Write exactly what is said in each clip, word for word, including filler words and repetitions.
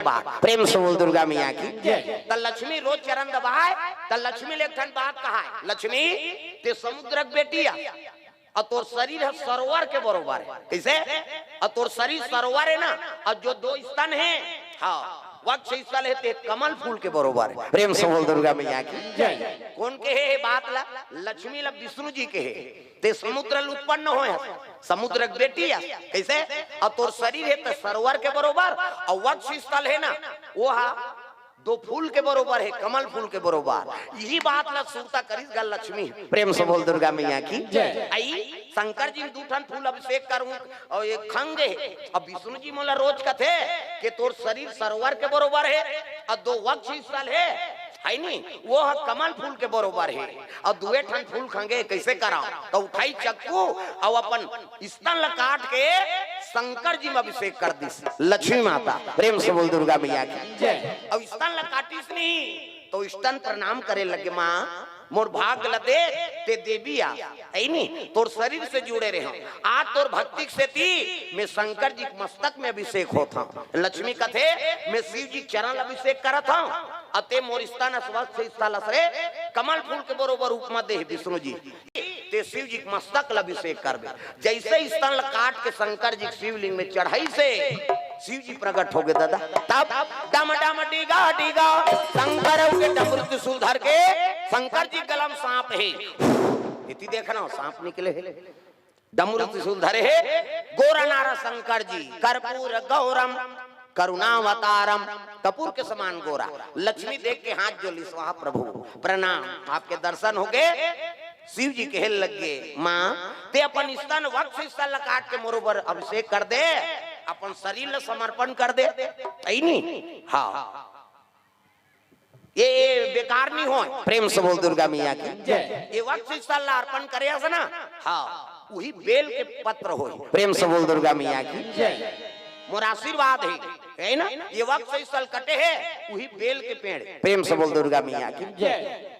बात। प्रेम से बोल दुर्गा मैया की जय। त लक्ष्मी रोज चरण दबाय, त लक्ष्मी ले एक ठन बात कहाय, लक्ष्मी, ते समुद्र के बेटी अस, अउ तोर शरीर ह सरोवर के बरोबर हे। कइसे? अउ तोर शरीर सरोवर हे ना, अउ जो दो स्तन हे, हाँ, वक्ष स्थल हे, ते कमल फूल के बरोबर हे। प्रेम से बोल दुर्गा मैया की जय। कोन केहे हे बात ला? लक्ष्मी ला विष्णु जी केहे। ते समुद्र ले उत्पन्न होय हस, समुद्र के बेटी अस। कइसे? अउ तोर शरीर हे त सरोवर के बरोबर, अउ वक्ष स्थल हे ना, वो हा दो फूल के बरोबर हे, कमल फूल के बरोबर। इही बात ला सुरता करिस गा लक्ष्मी। प्रेम से बोल दुर्गा मैया की जय। अई शंकर जी म दू ठन फूल अभिषेक करहूं, अउ एक खंग हे। अब विष्णु जी मोला रोज कथे कि तोर शरीर सरोवर के बरोबर हे, अउ दो वक्ष स्थल हे, हे नी, वो ह कमल फूल के बरोबर हे, अउ दुए ठन फूल खंगे, कइसे करांव? त उठाइस चक्कू अउ अपन स्तन ल काट के शंकर जी म अभिषेक कर दिस लक्ष्मी माता। प्रेम से बोल दुर्गा मैया की जय। अउ स्तन ल काटिस नहीं, त स्तन प्रणाम करे लगे, माँ, मोर भाग ल देख, ते देवी अस, हे नी, तोर शरीर से जुड़े रहेंव। आज तोर भक्ति के सेती मैं शंकर जी के मस्तक में अभिषेक होत हंव। लक्ष्मी कथे, मैं शिव जी के चरण ल अभिषेक करत हंव, अउ ते मोर स्तन अस, वक्ष स्थल अस रे, कमल फूल के बरोबर उपमा दे हे विष्णु जी। ते शिव जी के मस्तक ल अभिषेक करबे। जइसे स्तन ल काट के शंकर जी के शिवलिंग में चढ़ाइस, शिव जी प्रकट होगे दादा। तब डम डम डीगा डीगा शंकर के डमरू त्रिशूल धर के, शंकर जी गला म सांप हे, एती देखना, सांप निकले हे। डमरू त्रिशूल धरे हे गोरा नारा शंकर जी, कर्पूर गौरम करुणावतारम, कपूर के समान गोरा। लक्ष्मी देख के हाथ जोड़िस, वाह प्रभु, प्रणाम, आपके दर्शन होगे। शिव जी कहे लगे, माँ, ते अपन स्तन वक्ष स्थल ल काट के मोर ऊपर अभिषेक कर दे, अपन शरीर ल समर्पण कर दे, हे नी? हाँ, ये, ये बेकार नहीं होय। प्रेम से बोल दुर्गा मैया की जय। ये वक्ष स्थल ला अर्पण करे हस ना, हाँ, उही बेल के पत्र होय। प्रेम से बोल दुर्गा मैया की जय। मोर आशीर्वाद हे, हे ना? ये वक्ष स्थल कटे हे, उही बेल के पेड़। प्रेम से बोल दुर्गा मैया की जय।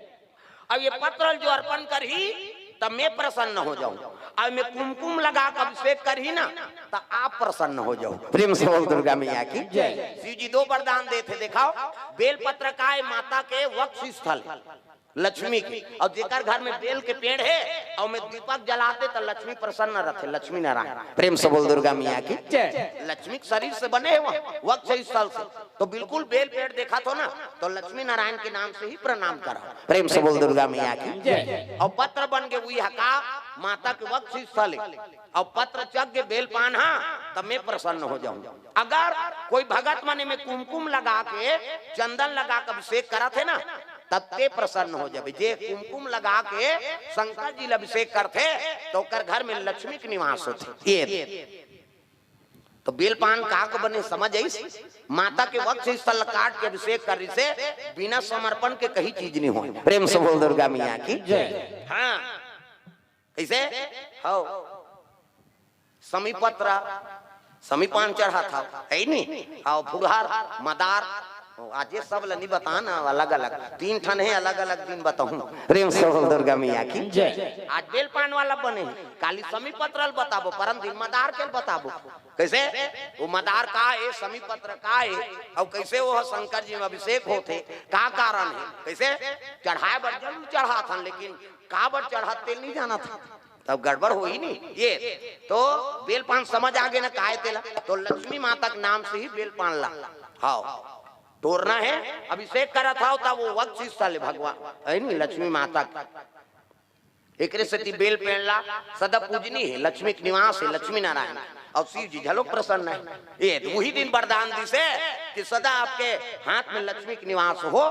अब ये पत्र जो अर्पण करही, त मैं प्रसन्न हो जाहूं। अब मैं कुमकुम लगा के अभिषेक करही ना, त आप प्रसन्न हो जाहू। प्रेम से बोल दुर्गा मैया की जय। शिव जी दो वरदान देथे, देखाव, बेल पत्र काय? माता के वक्ष स्थल, लक्ष्मी के। अउ जेकर घर में बेल के पेड़ हे अउ मैं दीपक जलाते, त लक्ष्मी प्रसन्न रथे, लक्ष्मी नारायण। प्रेम से बोल दुर्गा मैया की जय। लक्ष्मी के शरीर से बने हे वो, वक्ष स्थल से। तो बिल्कुल बेल पेड़ देखत हो ना, तो लक्ष्मी नारायण के नाम से ही प्रणाम करा। प्रेम से बोल दुर्गा मैया की जय। अउ पत्र बन के उही हा का, माता के वक्ष स्थल हे। अउ पत्र चघ गे बेल पान हा, त मैं प्रसन्न हो जाहूं। अगर कोई भगत मन में कुमकुम लगा के, चंदन लगा के अभिषेक करत हे ना, तब ते प्रसन्न हो जाबे। जे कुमकुम लगा के शंकर जी ल अभिषेक करथे, त ओकर घर में लक्ष्मी के निवास होथे। ये तो बेल पान का के बने, समझ आइस? माता के वक्ष स्थल काट के अभिषेक करिस हे, बिना समर्पण के कहीं चीज नहीं होय। प्रेम से बोल दुर्गा मैया की जय। हाँ, कइसे? हव, समी पत्र, समी पान चढ़ाथव, हे नी? हव, फुलहार, मदार, आज ये सब ल नहीं बताना, अलग-अलग, तीन ठन हे, अलग-अलग दिन बताहूं। प्रेम से बोल दुर्गा मैया की जय। आज बेल पान वाला बने हे, काली समी पत्र ल बताबो, परम दिन मदार के ल बताबो। कइसे? वो मदार का हे, समी पत्र का हे, अउ कइसे वो शंकर जी में अभिषेक होथे, का कारण हे, कइसे चढ़ाय बर जरूर चढ़ाथन, लेकिन काबर चढ़ाथे तेला नहीं जानथन, तब गड़बड़ होही नहीं। ये तो बेल पान समझ आगे ना, काय तेला, तो लक्ष्मी माता के नाम से ही बेल पान ला, हव, टोरना हे, अभिषेक करत हव, तब वो वक्ष स्थल हे भगवान, हे नी, लक्ष्मी माता के। एकरे सेती बेल पेड़ ला सदा पूजनीय हे, लक्ष्मी के निवास हे, लक्ष्मी नारायण। अउ शिव जी घलोक प्रसन्न हे। ये तो उही दिन वरदान दिस हे कि सदा आपके हाथ में लक्ष्मी के निवास हो,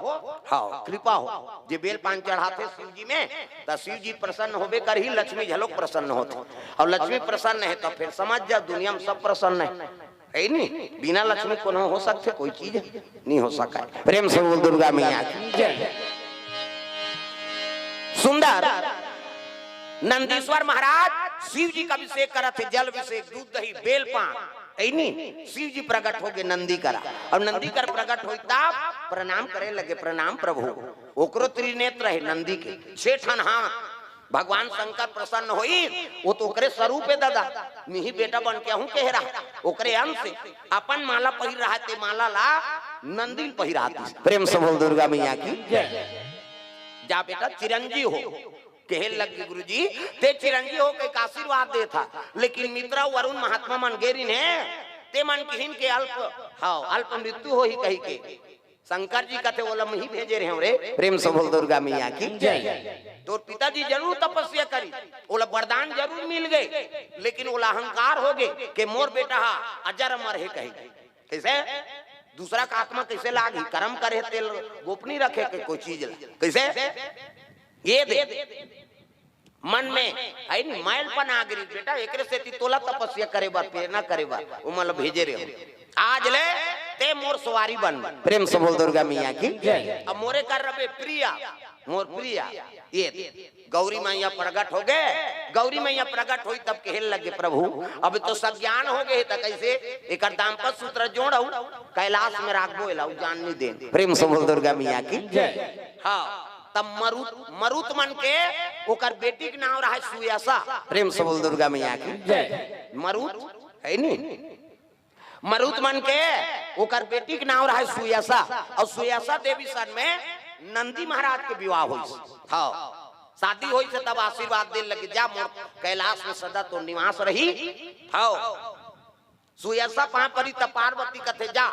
हव, कृपा हो। जे बेल पान चढ़ाथे शिव जी में, त शिव जी प्रसन्न होबे करही, लक्ष्मी घलोक प्रसन्न होथे। अउ लक्ष्मी प्रसन्न हे, त फिर समझ जा, दुनिया में सब प्रसन्न हे। हे नी? बिना लक्ष्मी कोनो हो सकथे कोई चीज? नहीं हो सकय। प्रेम से बोल दुर्गा मैया की जय। सुंदर नंदीश्वर महाराज शिव जी के अभिषेक करत हे, जल अभिषेक, दूध दही, बेल पान। हे नी? शिव जी प्रकट होगे नंदी करा, अउ नंदी कर प्रकट होय तब प्रणाम करे लगे, प्रणाम प्रभु। ओकरो त्रिनेत्र हे नंदी के, छह ठन हाथ। भगवान शंकर प्रसन्न होइस, वो तो ओकरे स्वरूप हे दादा, मिही बेटा बन के आहूं कहे रहा, ओकरे अंश हे। अपन माला पहिर रहा हे, ते माला ला नंदी ल पहिरातिस। प्रेम से बोल दुर्गा मैया की। जा बेटा, चिरंजी हो। कहे लगे, गुरुजी, ते चिरंजी हो कहिके आशीर्वाद देथा, लेकिन मित्रा वरुण महात्मा मन गे रिहिन हे, ते मन किहिन के अल्प, हाँ, अल्प मृत्यु होही कहिके। शंकर जी कथे, "ओला मही भेजे रहेंव रे।" प्रेम से बोल दुर्गा मैया की। तोर पिताजी जरूर तपस्या करी, ओला वरदान जरूर मिल गे, लेकिन ओला अहंकार हो गे के मोर बेटा हा अजर अमर हे कहे। कइसे? दूसरा का आत्मा कइसे लागही? करम करे तेल गोपनीय रखे के कोई चीज ला। कइसे? ये दे मन में, हे नी, मैलपन आ गे रिहिस बेटा, एकरे सेती तोला तपस्या करे बर, प्रेरणा करे बर, ओमन ला भेजे रहेंव। आज ले ते मोर सवारी बन। प्रेम से बोल दुर्गा मैया की। अब मोरे कर रबे प्रिया, मोर प्रिया, ये गौरी मैया प्रगट हो गे। गौरी मैया प्रगट होई तब कहे लगे, "प्रभु, अब तो सज्ञान हो गे हे, त कइसे एकर दाम्पत्य सूत्र जोड़हूं, कैलाश में राखबो एला, उ जान नइ देन।" प्रेम से बोल दुर्गा मैया की। हाँ, तब मरुत, मरुत मन के ओकर बेटी के नाम रहा सुयसा। प्रेम से बोल दुर्गा मैया की। मरुत, हे नी? मरुत मन के ओकर बेटी के नाम रहा सुयसा, अउ सुयसा देवी सन में नंदी महाराज के विवाह होइस। हाँ, शादी होइस तब आशीर्वाद दे लगे, "जा मोर कैलाश में सदा तोर निवास रही।" हाँ, सुयसा पांव परी त पार्वती कथे, "जा,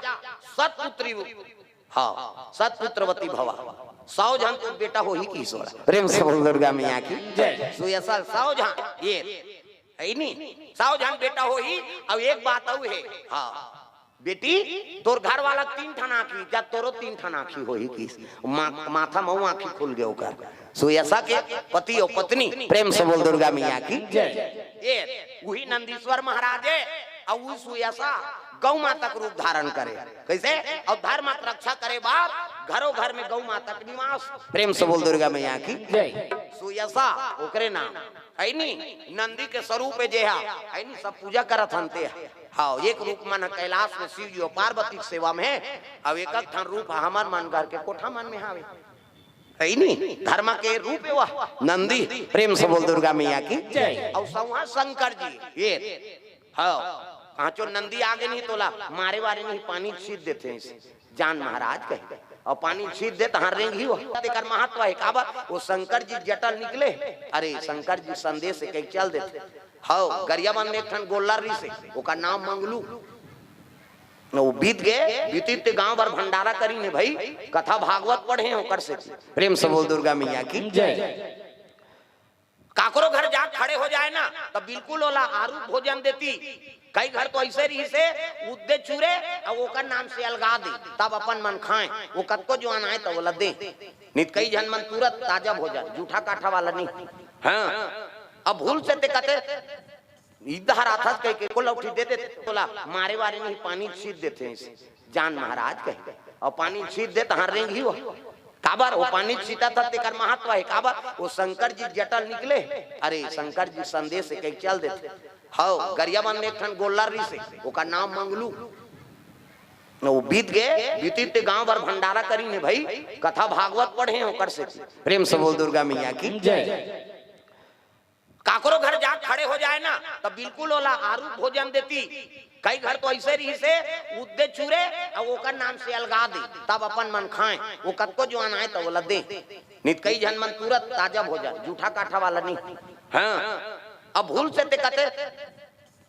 सतपुत्री, हाँ, सतपुत्रवती भवा, सौ झन तोर बेटा होही किहिस ओला।" प्रेम से बोल दुर्गा मैया की। सुयसा सौ झन, ये, हे नी, सौ झन बेटा होही। अउ एक बात अउ हे, हाँ, बेटी, तोर घर वाला तीन ठन आंखी, जा तोरो तीन ठन आंखी होही किहिस। मा-, माथा म आंखी खुल गे ओकर। सुयसा के पति अउ पत्नी। प्रेम से बोल दुर्गा मैया की। ये, उही नंदीश्वर महाराज हे, अउ उ सुयसा गौ माता के रूप धारण करे। कइसे? अउ धर्म के रक्षा करे बर घरो घर में गौ माता के निवास। प्रेम से बोल दुर्गा मैया की। सुयसा ओकरे नाम। हे नी, नंदी के स्वरूप हे जेहा, हे नी, सब पूजा करत हन ते। हाँ, एक रूप मन ह कैलाश में शिव जी अउ पार्वती के सेवा में हे, अउ एक एक ठन रूप ह हमर मन घर के कोठा मन में हावे। हे नी, धर्म के रूप हे वह नंदी। प्रेम से बोल दुर्गा मैया की। अउ सौहा शंकर जी, ये, हाँ, पांचों नंदी आगे नहीं तोला मारे वारे नहीं, पानी छीट देथे। जान महाराज कहे, अउ पानी छीट दे तहां रेंगही हो। तेकर महत्व हे, काबर? वो शंकर जी जटा ले निकले, अरे शंकर जी संदेश हे कहिके चल देथे। हव, गरिया मन में एक ठन गोल्लर रिहिसे, ओकर नाम मंगलू। वो बीत गे, बीतित ते गांव भर भंडारा करिन हे भई, कथा भागवत पढ़े ओकर से। प्रेम से बोल दुर्गा मैया की। काकरो घर जाके खड़े हो जाए ना, त बिल्कुल ओला आरूग भोजन देती। कई घर तो अइसे रिहिसे, उद्दे चुरे, अउ ओकर नाम से अलगा दे, तब अपन मन खाए। वो कतको जुआन आए, त ओला दे। नित कई झन मन तुरत ताजा भोजन, जूठा काठा वाला नहीं। हाँ, अब भूल से ते कथे, इधर आथस कहिके को लौठी दे देथे, तोला मारे वारे नहीं, पानी छीट देथे। जान महाराज कहे, अउ पानी छीट दे तहां रेंगही हो। काबर? वो पानी छीटत हे, तेकर महत्व हे। काबर? वो शंकर जी जटा ले निकले, अरे शंकर जी संदेश हे कहिके चल देथे। हव, गरिया मन में एक ठन गोल्लर रिहिसे, ओकर नाम मंगलू। वो बीत गे, बीतित ते गांव भर भंडारा करिन हे भई, कथा भागवत पढ़े ओकर से। प्रेम से बोल दुर्गा मैया की। काकरो घर जाके खड़े हो जाए ना, त बिल्कुल ओला आरूग भोजन देती। कई घर तो अइसे रिहिसे, उद्दे चुरे, अउ ओकर नाम से अलगा दे, तब अपन मन खाए। वो कतको जुआन आए, त ओला दे। नित कई झन मन तुरत ताजा भोजन, जूठा काठा वाला नहीं। हाँ, अब भूल से ते कथे,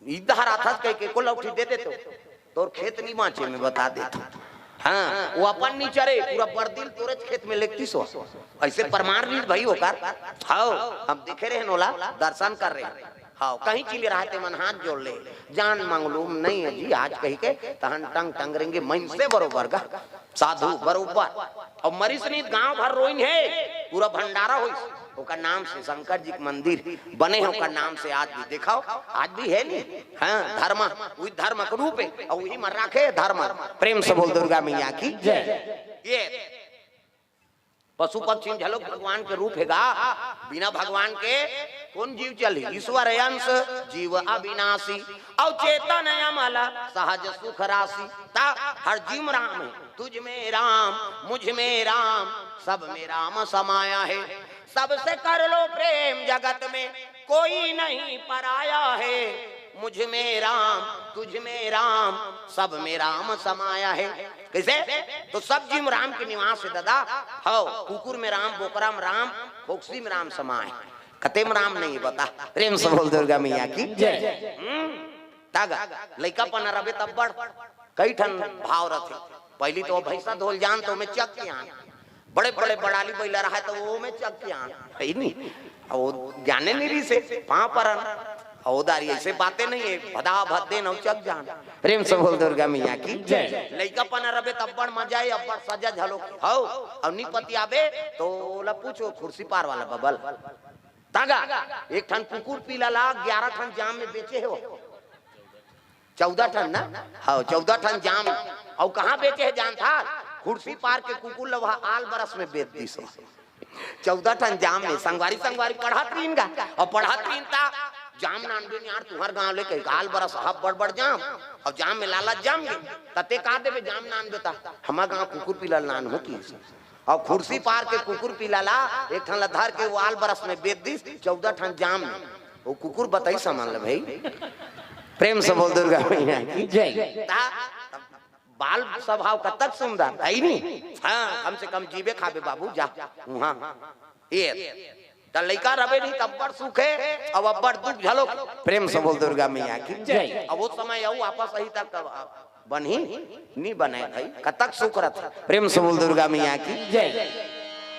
इधर आथस कहिके को लौठी दे देतो। तोर खेत नहीं बांचे, मैं बता देता हूँ। हाँ, वो अपन नहीं चरे, पूरा बरदिल तोरेच खेत में लेगतिस हो। अइसे प्रमाण रिहिस भई ओकर। हव, हम देखे रहेन ओला, दर्शन करे रहेन। हव, कहीं चीज रहे ते मन हाथ जोड़ ले, जान मंगलू नहीं हे जी आज कहिके, तहन टंग टंग रेंगे मइनसे बरोबर गा। साधु बरोबर। अउ मरिस नहीं, गांव भर रोइन हे, पूरा भंडारा होइस। ओकर नाम से शंकर जी के मंदिर बने हे, ओकर नाम से आज भी देखाव, आज भी हे नहीं। हाँ, धर्म, उही धर्म के रूप हे, अउ उही म राखे धर्म। प्रेम से बोल दुर्गा मैया की। ये पशु पक्षी घलो भगवान के रूप हे गा, बिना भगवान के कोन जीव चलही? ईश्वर अंश जीव अविनाशी, अउ चेतन अमल सहज सुख राशि। ता हर जीव म राम हे, तुझ में राम, मुझ में राम, सब में राम समाया है। सबसे कर लो प्रेम जगत में, कोई नहीं पराया है। मुझ में राम, तुझ में राम, सब में राम समाया है। कैसे? तो सब जीव में राम के निवास है दादा। हव, कुकुर में राम, बोकरा में राम, फोक्सी में राम समाय है। कते में राम नहीं बता। प्रेम से बोल दुर्गा मैया की जय। हम्म, तागा, लइका पना रबे तब बड़, कई ठन भाव रथे। पहली तो भैंसा धोल जान तो मैं चक के आन, बड़े बड़े बड़ाली बैला रहा तो वो में चक के आन, है नी? अब वो जाने नहीं रही से पाँव परन, वो दारी ऐसे बातें नहीं है, भदा भद्दे नौ चक जान। प्रेम से बोल दुर्गा मैया की जय। लइका पना रबे तब बड़ मजा है, अब्बड़ सजा झलो हव, और नी पति आबे तो ओला पूछो खुर्सी पार वाला बबल। तागा, एक ठन कुकुर पीला ला ग्यारह ठन जाम में बेचे हो। चौदह ठन ना? हाँ, चौदह ठन जाम। अउ कहाँ बेचे हे जानथा? खुर्सी पार के कुकुर ल वह आल बरस में बेच दिस हो। चौदह ठन जाम में संगवारी, संगवारी पढ़त रहिन गा, अउ पढ़त रहिन ता जाम नानबे यार, तुहर गांव ले कही आल बरस हब बड़ बड़ जाम, अउ जाम में लालच जाम गे, तते का देबे जाम नानबे ता, हमर गांव कुकुर पीला नान हो की। अउ खुर्सी पार के कुकुर पीला ला एक ठन ला धर के वो आल बरस में बेच दिस, चौदह ठन जाम में। वो कुकुर बताई सामान ले भाई। प्रेम से बोल दुर्गा मैया की जय। ता बाल स्वभाव कतक सुंदर है नी? हाँ, कम से कम जीबे खाबे बाबू जा। हाँ, ये त लइका रबे नहीं त अब्बड़ सुख हे, अउ अब्बड़ दुख झलो। प्रेम से बोल दुर्गा मैया की जय। अब वो समय अउ वापस अही तक बनही नी बने भाई, कतक सुख रथे। प्रेम से बोल दुर्गा मैया की जय।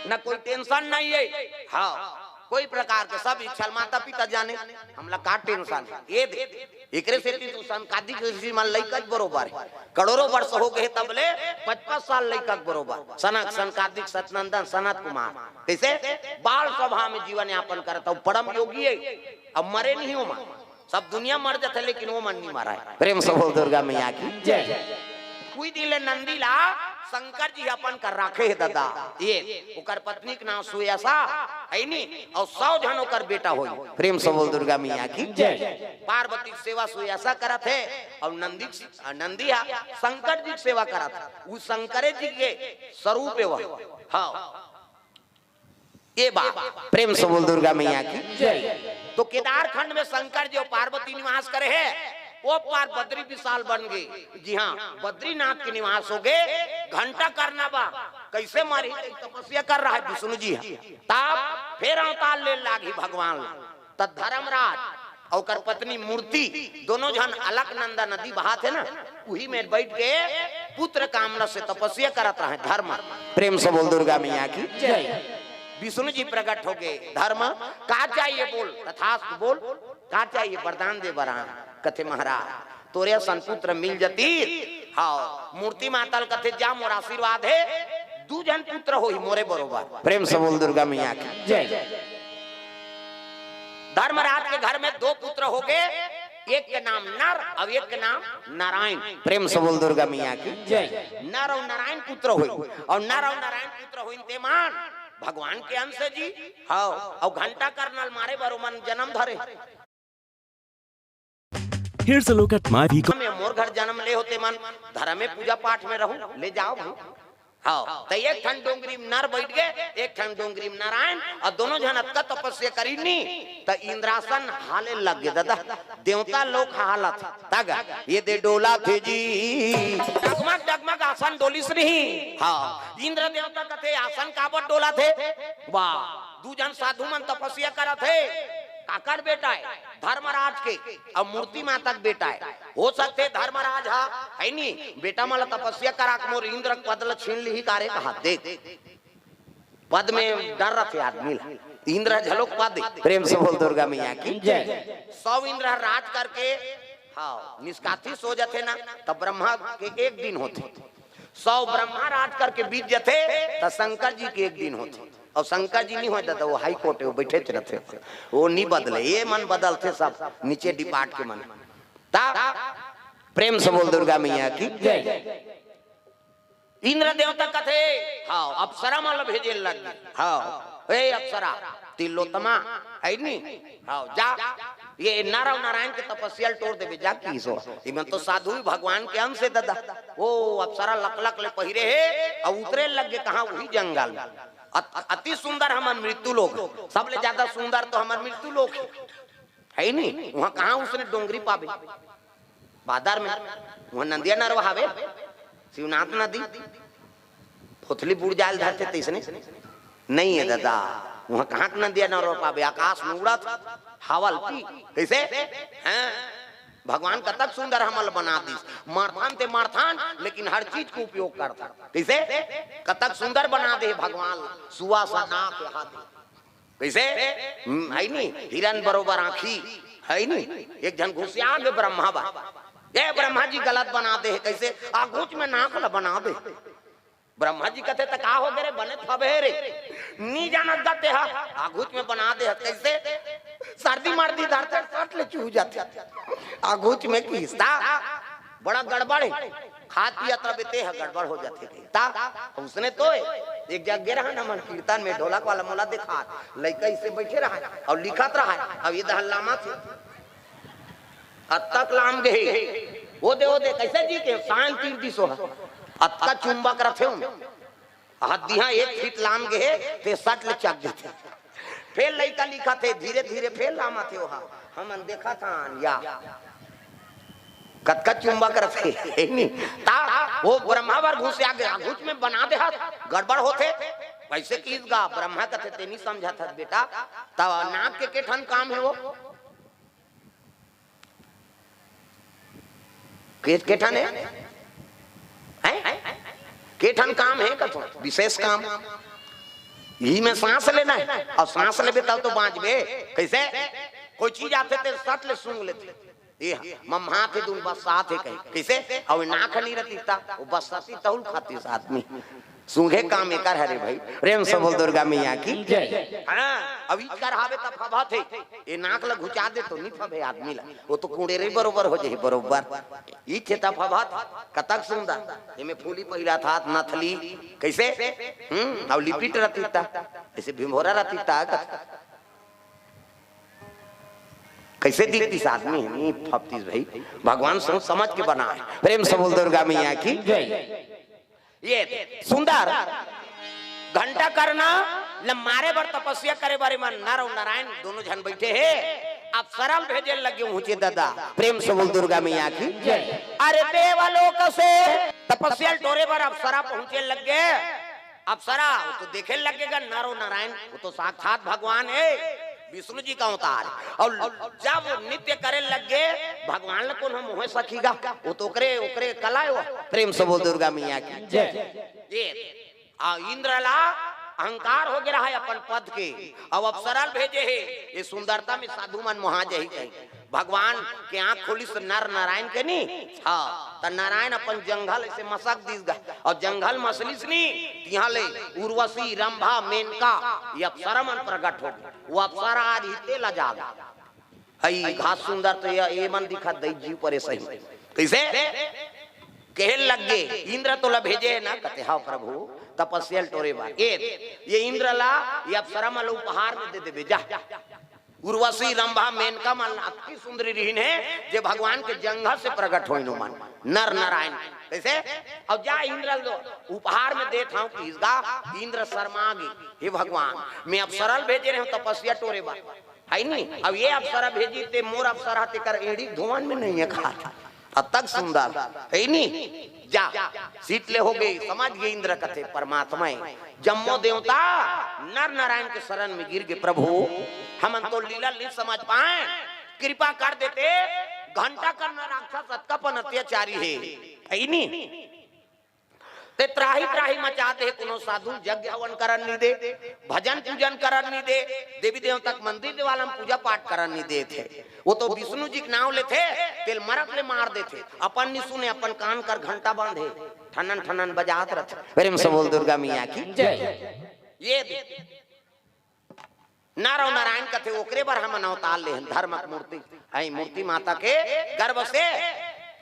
न कोई टेंशन नहीं है। हाँ, कोई प्रकार के सब इच्छा माता पिता जाने, हमला का टेंशन है? ये दे, एकरे सेती तो सनकादिक ऋषि मन लइका बरोबर है। करोड़ों वर्ष हो गए तब ले पचपन साल लइका बरोबर। सनक, सनकादिक, सतनंदन, सनत कुमार, कैसे बाल सभा में जीवन यापन करत हव, परम योगी है। अब मरे नहीं हो मां, सब दुनिया मर जाथे लेकिन वो मन नहीं मरा है। प्रेम से बोल दुर्गा मैया की जय। कोई दिन ले नंदी ला शंकर जी अपन कर राखे हे दादा। ये ओकर पत्नी के नाम सुयसा है नी, अउ सौ झन ओकर बेटा होई। प्रेम से बोल दुर्गा मैया की जय। पार्वती के सेवा सुयसा करत हे, अउ नंदी, नंदी हा शंकर जी के सेवा करत हे। उ शंकरे जी के स्वरूप हे वह। हाँ, ये बात। प्रेम से बोल दुर्गा मैया की जय। तो केदार खंड में शंकर जी अउ पार्वती निवास करे हे, वो पार बद्री विशाल बन गए। जी हाँ, बद्रीनाथ के निवास हो गए। घंटा करना बा, कैसे मारी तपस्या कर रहा है विष्णु जी। तब फिर अवतार ले लागी भगवान ला। त धर्मराज अउ ओकर पत्नी मूर्ति दोनों झन अलकनंदा नदी बहात हे ना, उही में बैठ के पुत्र कामना से तपस्या करत रहे धर्म। प्रेम से बोल दुर्गा मैया की जय। विष्णु जी प्रकट हो गए। धर्म, का चाहिए बोल? तथास्तु बोल। का चाहिए? वरदान दे बरन। कथे महाराज, तोरे असन पुत्र मिल जती। हाँ, मूर्ति माता ल कथे जा मोर आशीर्वाद हे, दू झन पुत्र होही मोरे बरोबर। प्रेम से बोल दुर्गा मैया की जय। धर्मराज के घर में दो पुत्र हो गए, एक के नाम नर अउ एक के नाम नारायण। प्रेम से बोल दुर्गा मैया की जय। नर अउ नारायण पुत्र होई, अउ नर अउ नारायण पुत्र होई ते मान भगवान के अंश जी। हाँ, अउ घंटा करना ल मारे बर ओमन जन्म धरे। Here's a look at my week. में मोर घर जन्म ले होते मन धर्म में पूजा पाठ में रहूं, ले जाओ भाई। हाँ, त एक ठन डोंगरी में नर बैठ गए, एक ठन डोंगरी में नारायण, अउ दोनों झन अतका तपस्या करी नी, त इंद्रासन हाले लग गए दादा। देवता लोग हालत तग ये दे डोला थे जी। डगमग डगमग आसन डोलिस नहीं। हाँ, इंद्र देवता कथे आसन काबर डोला थे? वाह, दू झन साधु मन तपस्या करत हे। काकर बेटा है? धर्मराज के अउ मूर्ति माता के बेटा है। हो सकथे धर्मराज हा, है नी, बेटा मन ला तपस्या करा के मोर इंद्र के पद ला छीन लिही कारे कहा। देख, पद में डर रथे आदमी ला। इंद्र झलोक पद। प्रेम से बोल दुर्गा मैया की जय। सौ इंद्र ह राज करके, हाँ, निष्कासित हो जाथे ना, त ब्रह्मा के एक दिन होथे। सौ ब्रह्मा राज करके बीत जथे, त शंकर जी के एक दिन होथे। अउ शंकर जी नहीं होय दादा, वो हाई कोर्ट है, वो बैठे रथे, वो नहीं बदले। ये मन बदलथे सब, नीचे डिपार्ट के मन। ता प्रेम से बोल दुर्गा मैया की जय। इंद्र देवता कथे, हाँ, अप्सरा मन ला भेजे लग गए। हाँ, ए अप्सरा, तिलोत्तमा, है नी? हाँ, जा, ये नर अउ नारायण के तपस्या ल टोर देबे, जा की सो। इमन तो साधु ही भगवान के अंश है दादा। ओ अप्सरा लक लक ले पहिरे हे, अउ उतरे लग गए कहाँ? वही जंगल में। अत-, अति सुंदर हमर मृत्यु लोक, सबले ज्यादा सुंदर तो हमर मृत्यु लोक है। है नी, वहां कहां उसने डोंगरी पाबे? बादर में। वहां नंदिया नरवा हावे, शिवनाथ नदी। पोथली बूड़ जाल धरथे तइसने। नहीं है दादा, वहां कहां के नंदिया नरवा पाबे? आकाश में उड़त, हवा ल पी। कइसे? हैं? भगवान कतक सुंदर हमन ल बना दिस। मरथन ते मरथन, लेकिन हर चीज के उपयोग करथन। कइसे? कतक सुंदर बना दे भगवान ल। सुआ सा नाक, हाथी। कइसे? हम्म, है नी? हिरन बरोबर आंखी, है नी? एक झन घुसिया गे ब्रह्मा बर। ए ब्रह्मा जी, गलत बना दे हे। कइसे? आघुच में नाक ल बना दे। ब्रह्मा जी कथे, "त का हो गे रे, बने थबे रे, नी जानत गा तेहा, आघुच में बना दे हस।" कइसे? सर्दी मर्दी धरथे, सट ले चूह जाथे। आघुच में किस्ता बड़ा गड़बड़ हे, खात पियत रबे तेहा गड़बड़ हो जाथे। ता उसने तो एक जगह रहन हमन कीर्तन में, ढोलक वाला मोला देखात, लइका इसे बइठे रहय अउ लिखत रहय, अउ ये दहन लामत हे। अतक लाम गे हे। ओ दे, ओ दे, कइसे जी के साइन तीर दिस ओहा। अतका चुंबक रथे ओमे। हद्दिहा एक फीट लाम गे हे, ते सट ले चक देथे। फेर लइका लिखत हे, धीरे धीरे फेर लामत हे ओहा। हमन देखत हन या। कतका चुंबक रथे, हे नी? ता ओ ब्रह्मा बर घुसिया गे, आघुच में बना दे हस, गड़बड़ होथे। कइसे किस गा? ब्रह्मा कथे, "ते नी समझत हस बेटा, त नाक के के ठन काम हे ओ?" के, के ठन हे? हैं? के ठन काम हे कथो? विशेष काम। इही में सांस लेना हे, अउ सांस लेबे तब तो बांचबे। कइसे? कोई चीज आथे ते सट ले सूंघ लेथे। ए हा, मम्हाथे दुन बस्साथे कहे। कइसे? अउ नाक नी रतिस ता, ओ बस्साथे तहू ल खातिस आदमी। सूंघे काम एकर हरे भाई। प्रेम से बोल दुर्गा मैया की। जय। हां, अउ इचकर हावे त फभत हे। ए नाक ल घुचा दे तो नी फभे आदमी ल। ओ तो कुंड़ेरे बरोबर हो जाही बरोबर। इच हे त फभत, कतक सुंदर। एमे फूली पहिरथस, नथली। कइसे? हम्म, अउ लिपिट रतिस ता। अइसे भिंभोरा रतिस ता। कइसे दिखतिस आदमी? नी फभतिस भाई। भगवान सोच समझ के बनाय। प्रेम से बोल दुर्गा मैया की। जय। ए सुंदर घंटाकरन ल मारे बर, तपस्या करे बर एमन नर अउ नारायण दूनों झन बइठे हे। अप्सरा ल भेजे लगे उहूं चे दादा। प्रेम से बोल दुर्गा मैया की। जय। अरे देवलोक से तपस्या ल टोरे बर अप्सरा पहुंचे लगे। अप्सरा, ओ तो देखे लगे गा नर अउ नारायण, ओ तो साक्षात भगवान हे, विष्णु जी के अवतार हे। अउ जब नृत्य करे लगे, भगवान ल कोन ह मोहे सकही गा, ओ तो ओकरे, ओकरे कला हे ओ। प्रेम से बोल दुर्गा मैया की। जय। ए, अउ इंद्र ला अहंकार हो गे रहय अपन पद के, अउ अप्सरा ल भेजे हे, ए सुंदरता में साधु मन मोहा जाही कहिके। भगवान के आंख खोलिस नर नारायण के नी, हां, त नारायण अपन जंघल अइसे मसक दिस गा, अउ जंघल मसलिस नी, तिहां ले उर्वशी, रंभा, मेनका, ए अप्सरा मन प्रगट हो गे। ओ अप्सरा आज इते लजा गे। हई घास सुंदर तो ए, एमन दिखत दई जीव परे सही। कइसे? कहे लगे, "इंद्र तोला भेजे हे ना?" कथे, "हव प्रभु, तपस्या ल टोरे बर।" ए, ए इंद्र ला, ए अप्सरा मन ला उपहार में दे देबे, जा। उर्वशी, रंभा, मेनका मन अतकी सुंदरी रिहिन हे, जे भगवान के जंघल से प्रगट होइन ओमन, नर नारायण। कइसे? अउ जा इंद्र ल उपहार में देत हंव, किहिस गा, इंद्र शर्मा गे, "हे भगवान, मैं अप्सरा ल भेजे रहेंव तपस्या टोरे बर, हे नी? अउ ए अप्सरा भेजिस ते मोर अप्सरा तेकर एड़ी धोवन में नइ हे खात।" अतक सुंदर, हे नी? जा, सीट ले हो गे, समझ गे इंद्र कथे परमात्मा हे। जम्मो देवता नर नारायण के शरण में गिर गे, "प्रभु, हमन तो लीला नी समझ पाए, कृपा कर देते, घंटाकर्ण राक्षस अतका पन अत्याचारी हे, हे नी? ते त्राही त्राही मचा दे, कोनो साधु यज्ञ हवन करन नी दे, भजन पूजन करन नी दे, देवी देवता के मंदिर देवाला में पूजा पाठ करन नी देत हे। ओ तो विष्णु जी के नांव लेथे, तेला मरत ले मार देथे, अपन नी सुने, अपन कान कर घंटा बंद हे, ठनन ठनन बजात रथे।" प्रेम से बोल दुर्गा मैया की। जय। ए दे, नर अउ नारायण कथे, "ओकरे बर हमन अवतार लेहन, धर्म के मूर्ति, हे मूर्ति माता के गर्भ से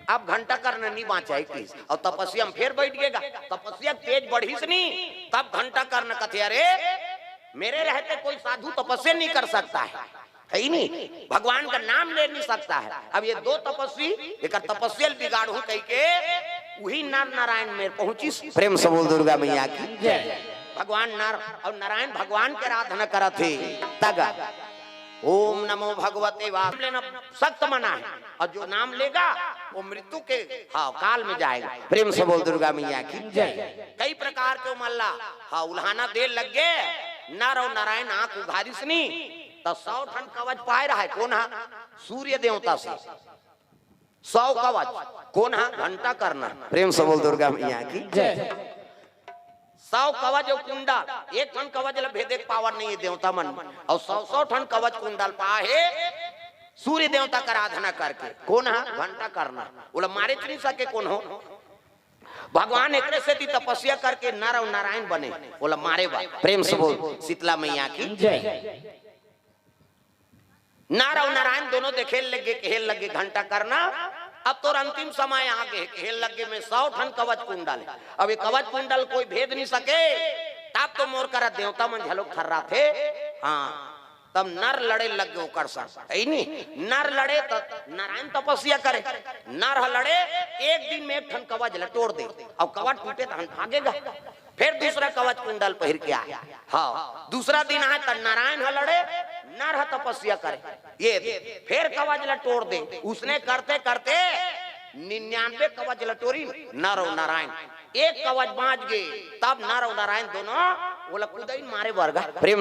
अब घंटाकर्ण नी बांचय," किहिस। अउ तपस्या में फेर बइठ गे गा, तपस्या तेज बढ़िस नी, तब घंटाकर्ण कथे, "अरे, मेरे रहते कोई साधु तपस्या नहीं कर सकता है, हे नी? भगवान का नाम ले नहीं सकता है। अब ए दो तपस्वी, एकर तपस्या ल बिगाड़हूं," कहिके उही नर नारायण मेर पहुंचिस। प्रेम से बोल दुर्गा मैया की। जय। भगवान नर अउ नारायण भगवान के आराधना करत हे। तगा ओम नमो भगवते वासुदेव लेना सख्त मना है, और जो नाम लेगा वो मृत्यु के, हाँ, काल में जाएगा। प्रेम से बोल दुर्गा मैया की जय। कई प्रकार के मल्ला, हाँ, उल्हाना दे लग गए। नर और नारायण आंख उघारिस नी, तो सौ ठन कवच पाए रहा है। कौन है? सूर्य देवता से। सौ कवच। कौन है? घंटा करना। प्रेम से बोल दुर्गा मैया की जय। सौ कवच और कुंडल, एक ठन कवच ला भेदे के पावर नहीं है देवता मन। और सौ सौ ठन कवच कुंडल पाहे सूर्य देवता का आराधना करके। कौन है? घंटा करना। ओला मारे च नहीं सके कौन हो। भगवान एकरे सेती तपस्या करके नर और नारायण बने, ओला मारे बा। प्रेम से बोल शीतला मैया की जय। नर और नारायण दोनों देखे लगे, कहे लगे घंटा करना, अब तोर अंतिम समय आ गए, कहे लगे मैं सौ ठन कवच कुंडल है, अब ये कवच कुंडल कोई भेद नहीं सके, तब तो मोर करा देवता मन झलोक थर्राथे। हाँ, तब नर लड़े लगे ओकर संग, है नी? नर लड़े तो नारायण तपस्या करे, नर ह लड़े, एक दिन में एक ठन कवच ल टोर दे, अब कवच टूटे तो हम भागेगा, फिर दूसरा कवच कुंडल पहिर के आए। हाँ, दूसरा दिन आए तो नारायण ह लड़े, नर ह तपस्या करे, ये दे, फिर कवच ल टोर दे। उसने करते करते निन्यानवे कवच ल टोरी, नर और नारायण। एक कवच बांच गे, तब नर और नारायण दोनों ओला कुदाई मारे बरगा। प्रेम